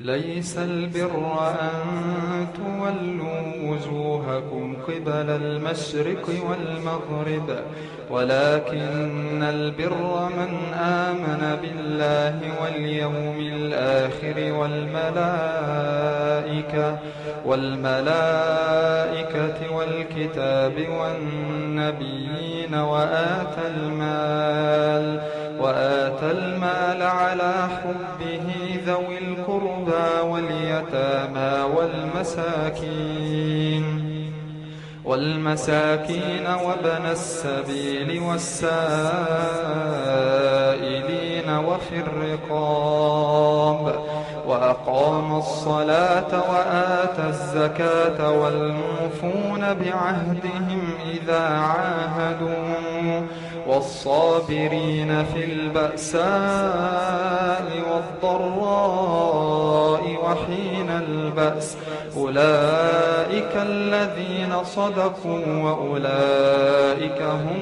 ليس البر أن تولوا وجوهكم قبل المشرق والمغرب ولكن البر من آمن بالله واليوم الآخر والملائكة والكتاب والنبيين وآتى المال على حبه ذوي القربى واليتامى والمساكين وابن السبيل والسائلين وفي الرقاب وأقام الصلاة وآتى الزكاة والموفون بعهدهم إذا عاهدوا والصابرين في البأساء والضراء وحين البأس أولئك الذين صدقوا وأولئك هم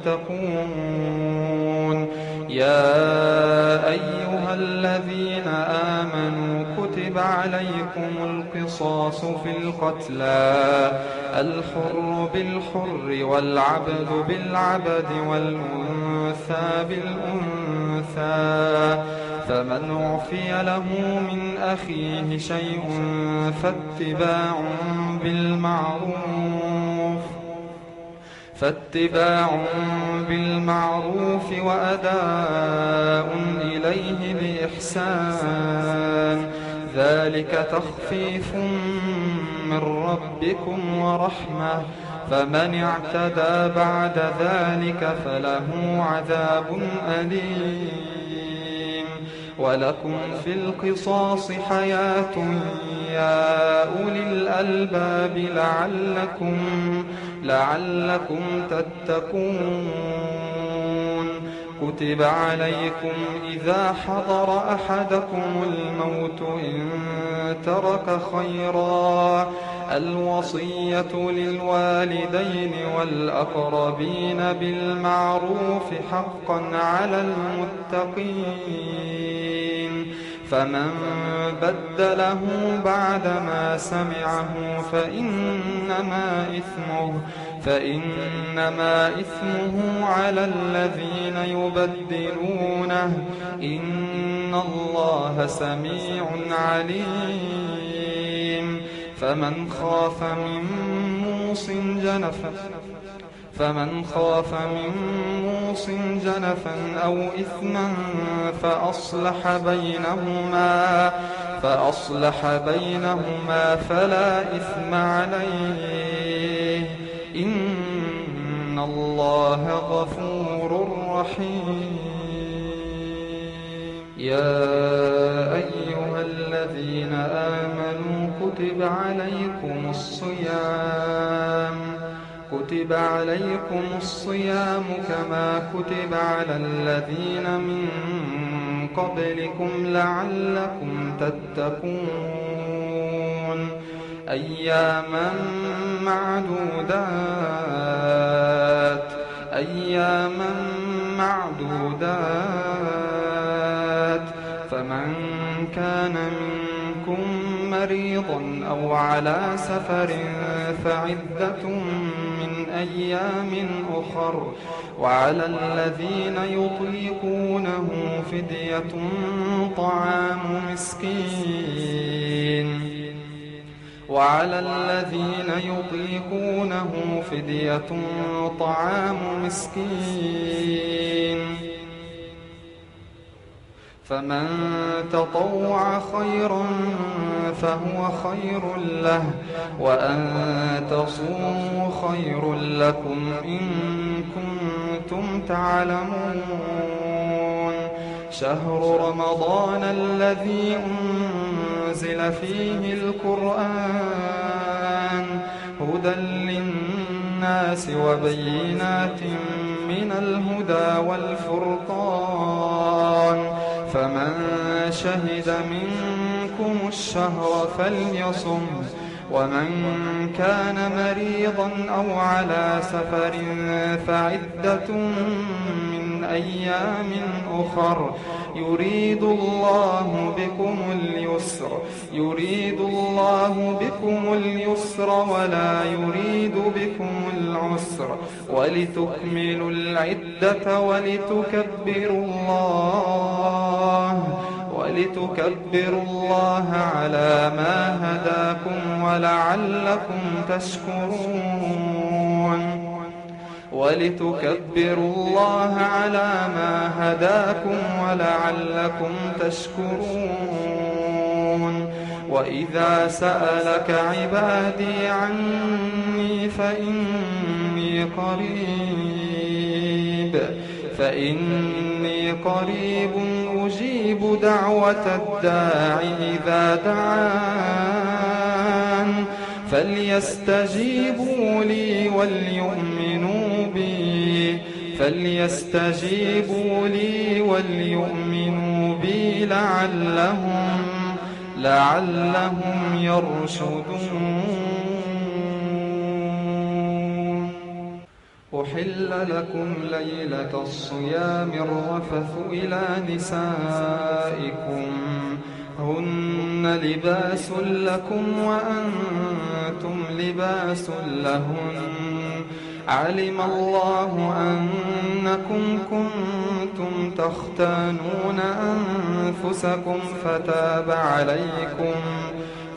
المتقون. يا أيها الذين آمنوا كتب عليكم القصاص في القتلى الحر بالحر والعبد بالعبد والأنثى بالأنثى فمن عفي له من أخيه شيء فاتباع بالمعروف وأداء إليه بإحسان ذلك تخفيف من ربكم ورحمة فمن اعتدى بعد ذلك فله عذاب أليم. ولكم في القصاص حياة يا أولي الألباب لعلكم تتقون. كتب عليكم إذا حضر أحدكم الموت إن ترك خيرا الوصية للوالدين والأقربين بالمعروف حقا على المتقين فمن بدله بعدما سمعه فإنما إثمه على الذين يبدلونه إن الله سميع عليم. فمن خاف من موص جنفا أو إثما فأصلح بينهما فلا إثم عليه إن الله غفور رحيم. يا أيها الذين آمنوا كتب عليكم الصيام كما كتب على الذين من قبلكم لعلكم تتقون. أياما معدودات فمن كان منكم مريضا أو على سفر فعدة من أيام أخر وعلى الذين يطيقونه فدية طعام مسكين فمن تطوع خيرا فهو خير له وأن تصوموا خير لكم إن كنتم تعلمون. شهر رمضان الذي أنزل فيه القرآن هدى للناس وبينات من الهدى والفرقان فمن شهد منكم الشهر فليصم ومن كان مريضا أو على سفر فعدة من أيام أخر يريد الله بكم اليسر ولا يريد بكم العسر ولتكملوا العدة ولتكبروا الله على ما هداكم ولعلكم تشكرون وإذا سألك عبادي عني فإني قريب أجيب دعوة الداع إذا دعان فليستجيبوا لي وليؤمنوا بي لعلهم يرشدون. أحل لكم ليلة الصيام الرفث إلى نسائكم هن لباس لكم وأنتم لباس لهن علم الله أنكم كنتم تختانون أنفسكم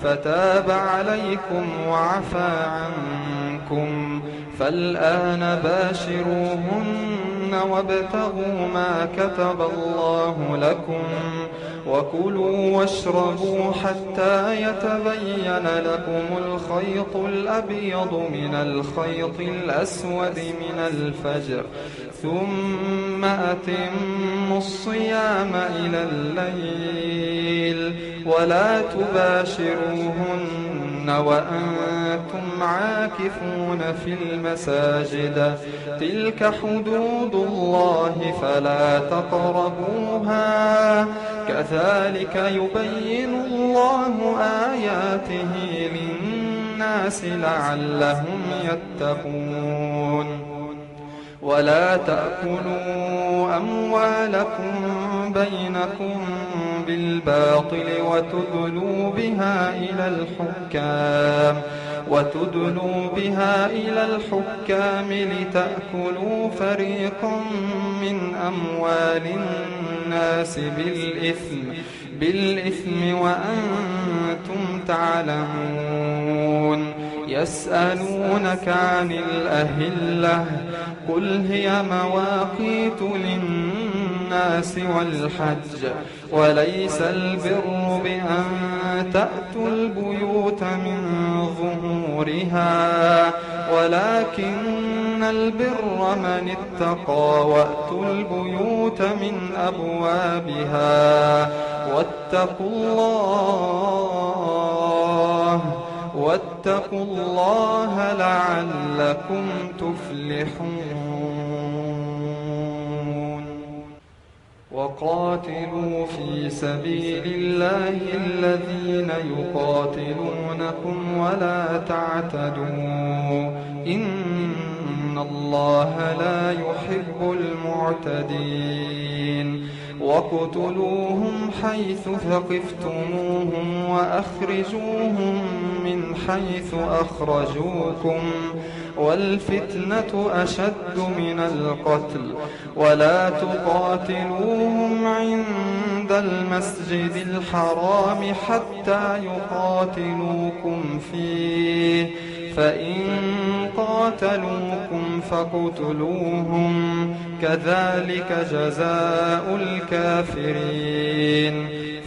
فتاب عليكم وعفى عنكم فالآن باشروهن وابتغوا ما كتب الله لكم وكلوا واشربوا حتى يتبين لكم الخيط الأبيض من الخيط الأسود من الفجر ثم أتموا الصيام إلى الليل ولا تباشروهن وأنتم عاكفون في المساجد تلك حدود الله فلا تقربوها كذلك يبين الله آياته للناس لعلهم يتقون. ولا تأكلوا أموالكم بينكم بالباطل وتدلوا بها إلى الحكام لتأكلوا فريقا من أموال الناس بالإثم وأنتم تعلمون. يسألونك عن الأهلة قل هي مواقيت للناس والحج وليس البر بأن تأتوا البيوت من ظهورها ولكن البر من اتقى وأتوا البيوت من أبوابها واتقوا الله لعلكم تفلحون. وقاتلوا في سبيل الله الذين يقاتلونكم ولا تعتدوا إن الله لا يحب المعتدين. وَاقْتُلُوهُمْ حَيْثُ ثَقِفْتُمُوهُمْ وَأَخْرِجُوهُمْ مِنْ حَيْثُ أَخْرَجُوكُمْ وَالْفِتْنَةُ أَشَدُّ مِنَ الْقَتْلِ وَلَا تُقَاتِلُوهُمْ عِندَ الْمَسْجِدِ الْحَرَامِ حَتَّى يُقَاتِلُوكُمْ فِيهِ فَإِنْ قَاتَلُوكُمْ فَاقْتُلُوهُمْ كَذَلِكَ جَزَاءُ الْكَافِرِينَ.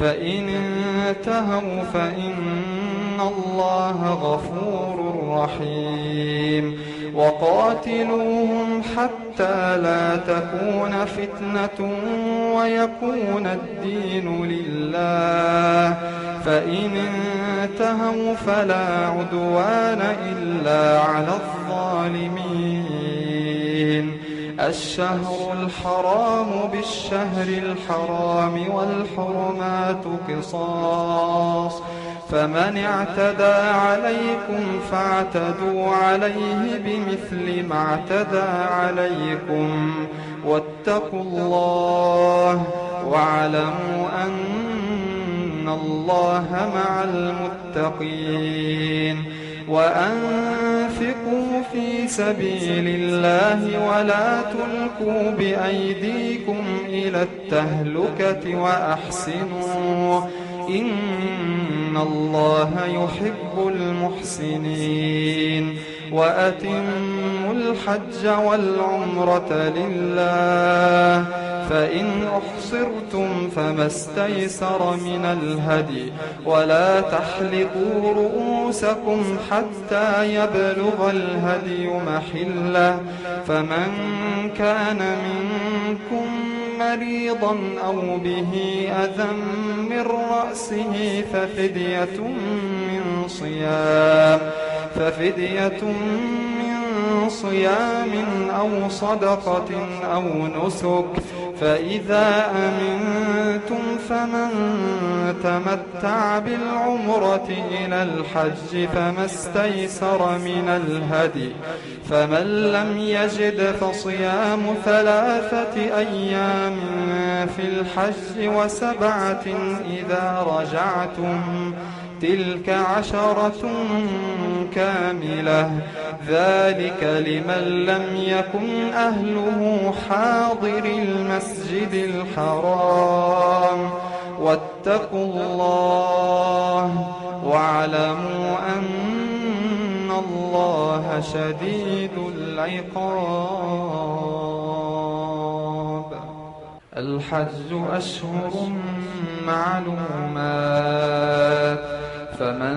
فَإِنِ انتهوا فَإِنَّ اللَّهَ غَفُورٌ رَحِيمٌ. وَقَاتِلُوهُمْ حَتَّى لَا تَكُونَ فِتْنَةٌ وَيَكُونَ الدِّينُ لِلَّهِ فَإِنِ انتهوا فَلَا عُدْوَانَ إِلَّا عَلَى الظَّالِمِينَ. الشهر الحرام بالشهر الحرام والحرمات قصاص فمن اعتدى عليكم فاعتدوا عليه بمثل ما اعتدى عليكم واتقوا الله واعلموا أن الله مع المتقين. وأنفقوا في سبيل الله ولا تلقوا بأيديكم إلى التهلكة وأحسنوا إن الله يحب المحسنين. وأتموا الحج والعمرة لله، فإن أحصرتم فما استيسر من الهدي، ولا تحلقوا رؤوسكم حتى يبلغ الهدي محله، فمن كان منكم مريضا أو به أذى من رأسه ففدية من صيام أو صدقة أو نسك، فإذا أمنتم فمن تمتع بالعمرة إلى الحج فما استيسر من الهدي، فمن لم يجد فصيام 3 أيام في الحج و7 إذا رجعتم، تلك 10 كاملة، ذلك لمن لم يكن أهله حاضر المسجد الحرام. واتقوا الله واعلموا أن الله شديد العقاب. الحج أشهر معلومات، فمن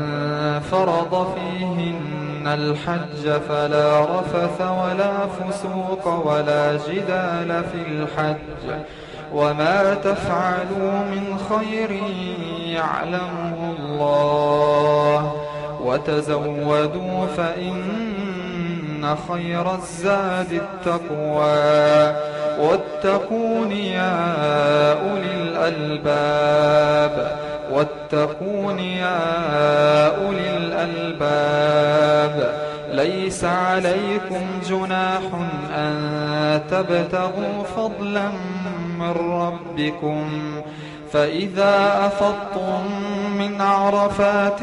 فرض فيهن الحج فلا رفث ولا فسوق ولا جدال في الحج، وما تفعلوا من خير يعلمه الله، وتزودوا فإن خير الزاد التقوى، واتقون يا أولي الألباب، واتقون يا أولي الألباب. ليس عليكم جناح أن تبتغوا فضلا من ربكم، فإذا أفضتم من عرفات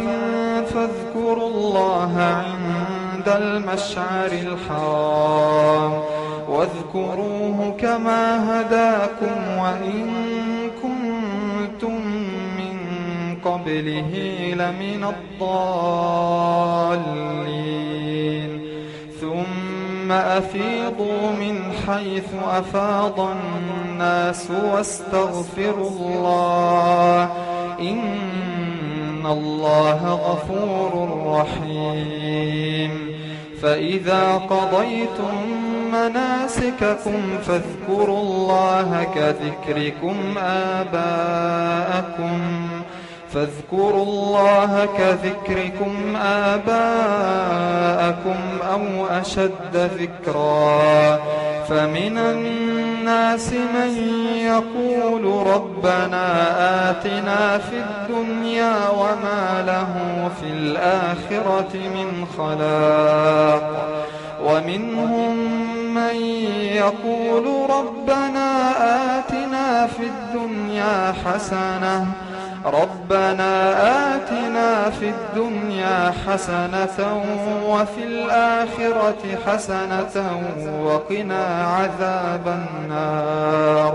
فاذكروا الله عند المشعر الحرام، واذكروه كما هداكم وإن كنتم من قبله لمن الضالين. ثم أفيضوا من حيث أفاض الناس واستغفروا الله إن الله غفور رحيم. فإذا قضيتم مناسككم فاذكروا الله كذكركم آباءكم أو أشد ذكرا. فمن الناس من يقول ربنا آتنا في الدنيا وما له في الآخرة من خلاق، ومنهم من يقول ربنا آتنا في الدنيا حسنة وفي الآخرة حسنة وقنا عذاب النار.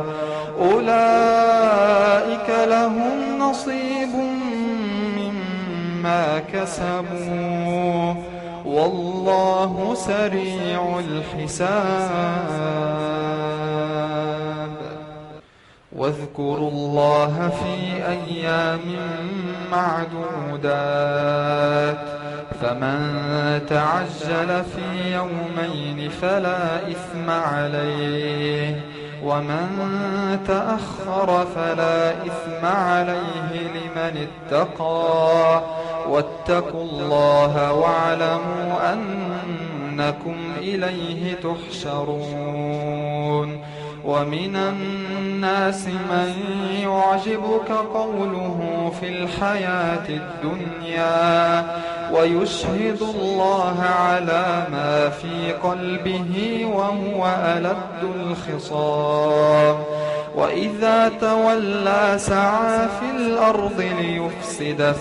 أولئك لهم نصيب مما كسبوا والله سريع الحساب. واذكروا الله في أيام معدودات، فمن تعجل في يومين فلا إثم عليه، ومن تأخر فلا إثم عليه لمن اتقى. واتقوا الله واعلموا أنكم إليه تحشرون. ومن الناس من يعجبك قوله في الحياة الدنيا ويشهد الله على ما في قلبه وهو ألد الخصام وإذا تولى سعى في الأرض ليفسد